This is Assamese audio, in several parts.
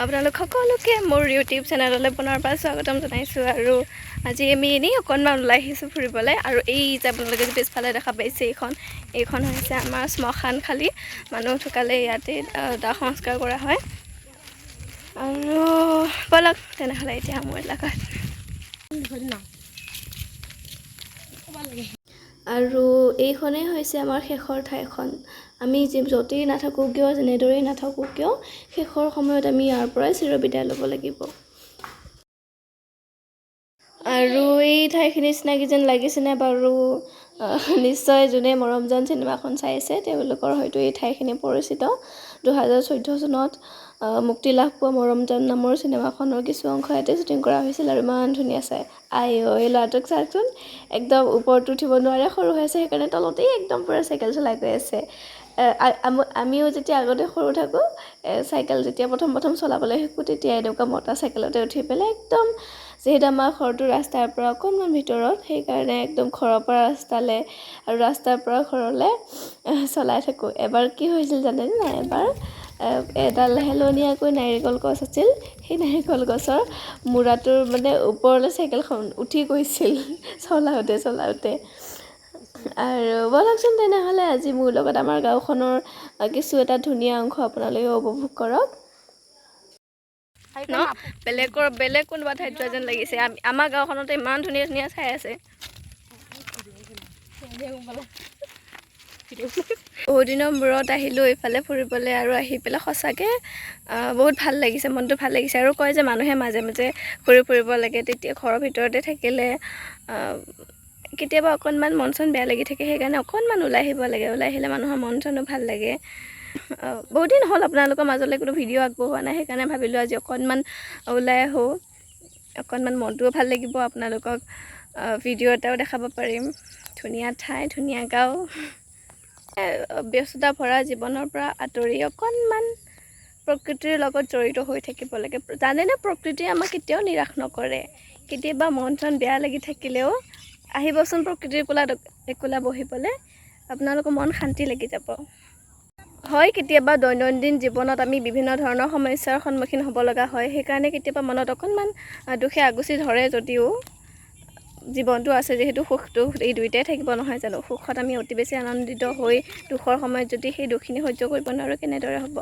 আপোনালোক সকলোকে মোৰ ইউটিউব চেনেললৈ পুনৰবাৰ স্বাগতম জনাইছোঁ। আৰু আজি আমি এনেই অকণমান ওলাই আহিছোঁ ফুৰিবলৈ। আৰু এই যে আপোনালোকে যে পিছফালে দেখা পাইছে, এইখন হৈছে আমাৰ শ্মশান খালী। মানুহ ঢুকালে ইয়াতে দাহ সংস্কাৰ কৰা হয়। আৰু ব'লক তেনেহ'লে এতিয়া মোৰ লগত। আৰু এইখনেই হৈছে আমাৰ শেষৰ ঠাইখন। আমি য'তেই নাথাকোঁ কিয়, যেনেদৰেই নাথাকোঁ কিয়, শেষৰ সময়ত আমি ইয়াৰ পৰাই চিৰবিদায় ল'ব লাগিব। আৰু এই ঠাইখিনি চিনাকি যেন লাগিছেনে বাৰু? নিশ্চয় যোনে মৰমজান চিনেমাখন চাইছে, তেওঁলোকৰ হয়তো এই ঠাইখিনি পৰিচিত। 2014 চনত মুক্তি লাভ পোৱা মৰমজান নামৰ চিনেমাখনৰ কিছু অংশ ইয়াতে শ্বুটিং কৰা হৈছিল। আৰু ইমান ধুনীয়া চাই। আই ঐ, এই ল'ৰাটোক চাওকচোন, একদম ওপৰত উঠিব নোৱাৰে, সৰু হৈ আছে, সেইকাৰণে তলতেই একদম পূৰা চাইকেল চলাই গৈ আছে। আমিও যেতিয়া আগতে সৰু থাকোঁ, চাইকেল যেতিয়া প্ৰথম প্ৰথম চলাবলৈ শিকোঁ, তেতিয়া এনেকুৱা মতা চাইকেলতে উঠি পেলাই একদম, যিহেতু আমাৰ ঘৰটো ৰাস্তাৰ পৰা অকণমান ভিতৰত, সেইকাৰণে একদম ঘৰৰ পৰা ৰাস্তালৈ আৰু ৰাস্তাৰ পৰা ঘৰলৈ চলাই থাকোঁ। এবাৰ কি হৈছিল জানেনে নাই? এবাৰ এডাল হেলনীয়াকৈ নাৰিকল গছ আছিল। সেই নাৰিকল গছৰ মূৰাটোৰ মানে ওপৰলৈ চাইকেলখন উঠি গৈছিল চলাওঁতে চলাওঁতে। আৰু ব'লকচোন তেনেহ'লে, আজি মোৰ লগত আমাৰ গাঁওখনৰ কিছু এটা ধুনীয়া অংশ আপোনালোকে উপভোগ কৰক ন। বেলেগ কোনোবা ঠাইত যোৱা যেন লাগিছে। আমাৰ গাঁওখনতে ইমান ধুনীয়া ধুনীয়া ঠাই আছে। বহুত দিনৰ মূৰত আহিলোঁ এইফালে ফুৰিবলৈ আৰু আহি পেলাই সঁচাকৈ বহুত ভাল লাগিছে, মনটো ভাল লাগিছে। আৰু কয় যে মানুহে মাজে মাজে ঘূৰি ফুৰিব লাগে, তেতিয়া ঘৰৰ ভিতৰতে থাকিলে কেতিয়াবা অকণমান মন চন বেয়া লাগি থাকে। সেইকাৰণে অকণমান ওলাই আহিব লাগে। ওলাই আহিলে মানুহৰ মন চনো ভাল লাগে। বহুত দিন হ'ল আপোনালোকৰ মাজলৈ কোনো ভিডিঅ' আগবঢ়োৱা নাই, সেইকাৰণে ভাবিলোঁ আজি অকণমান ওলাই আহোঁ। অকণমান মনটোও ভাল লাগিব, আপোনালোকক ভিডিঅ' এটাও দেখাব পাৰিম। ধুনীয়া ঠাই, ধুনীয়া গাঁও। ব্যস্ততা ভৰা জীৱনৰ পৰা আঁতৰি অকণমান প্ৰকৃতিৰ লগত জড়িত হৈ থাকিব লাগে। জানেনে, প্ৰকৃতিয়ে আমাক কেতিয়াও নিৰাশ নকৰে। কেতিয়াবা মন চন বেয়া লাগি থাকিলেও আহিবচোন প্ৰকৃতিৰ কোলাত একোলা বহিবলৈ, আপোনালোকৰ মন শান্তি লাগি যাব। হয়, কেতিয়াবা দৈনন্দিন জীৱনত আমি বিভিন্ন ধৰণৰ সমস্যাৰ সন্মুখীন হ'ব লগা হয়। সেইকাৰণে কেতিয়াবা মনত অকণমান দুখে আগুচি ধৰে যদিও জীৱনটো আছে যিহেতু সুখ দুখ এই দুইটাই থাকিব, নহয় জানো? সুখত আমি অতি বেছি আনন্দিত হৈ দুখৰ সময়ত যদি সেই দুখখিনি সহ্য কৰিব নোৱাৰোঁ, কেনেদৰে হ'ব?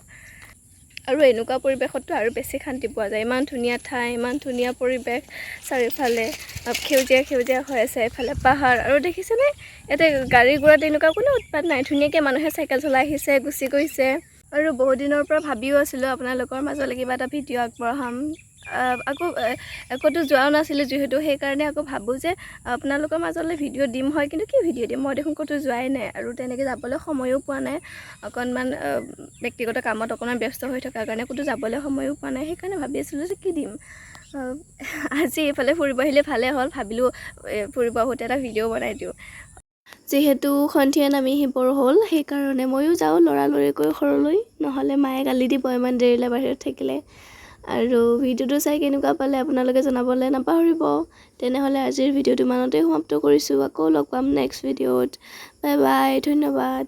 আৰু এনেকুৱা পৰিৱেশততো আৰু বেছি শান্তি পোৱা যায়। ইমান ধুনীয়া ঠাই, ইমান ধুনীয়া পৰিৱেশ, চাৰিওফালে সেউজীয়া সেউজীয়া হৈ আছে, এফালে পাহাৰ। আৰু দেখিছেনে, ইয়াতে গাড়ী ঘোঁৰা তেনেকুৱা কোনো উৎপাত নাই। ধুনীয়াকৈ মানুহে চাইকেল চলাই আহিছে, গুচি গৈছে। আৰু বহুত দিনৰ পৰা ভাবিও আছিলোঁ আপোনালোকৰ মাজলৈ কিবা এটা ভিডিঅ' আগবঢ়াম। আকৌ ক'তো যোৱাও নাছিলোঁ যিহেতু, সেইকাৰণে আকৌ ভাবোঁ যে আপোনালোকৰ মাজলৈ ভিডিঅ' দিম হয়, কিন্তু কি ভিডিঅ' দিম? মই দেখোন ক'তো যোৱাই নাই আৰু তেনেকৈ যাবলৈ সময়ো পোৱা নাই। অকণমান ব্যক্তিগত কামত অকণমান ব্যস্ত হৈ থকাৰ কাৰণে ক'তো যাবলৈ সময়ো পোৱা নাই। সেইকাৰণে ভাবি আছিলোঁ যে কি দিম। আজি এইফালে ফুৰিব আহিলে ভালেই হ'ল। ভাবিলোঁ ফুৰিব আহোঁতে এটা ভিডিঅ' বনাই দিওঁ। যিহেতু সন্ধিয়া নামি আহিবৰ হ'ল, সেইকাৰণে ময়ো যাওঁ লৰালৰিকৈ ঘৰলৈ, নহ'লে মায়ে গালি দিব ইমান দেৰিলৈ বাহিৰত থাকিলে। আৰু ভিডিঅ'টো চাই কেনেকুৱা পালে আপোনালোকে জনাবলৈ নাপাহৰিব। তেনেহ'লে আজিৰ ভিডিঅ'টো ইমানতে সমাপ্ত কৰিছোঁ। আকৌ লগ পাম নেক্সট ভিডিঅ'ত। বাই বাই, ধন্যবাদ।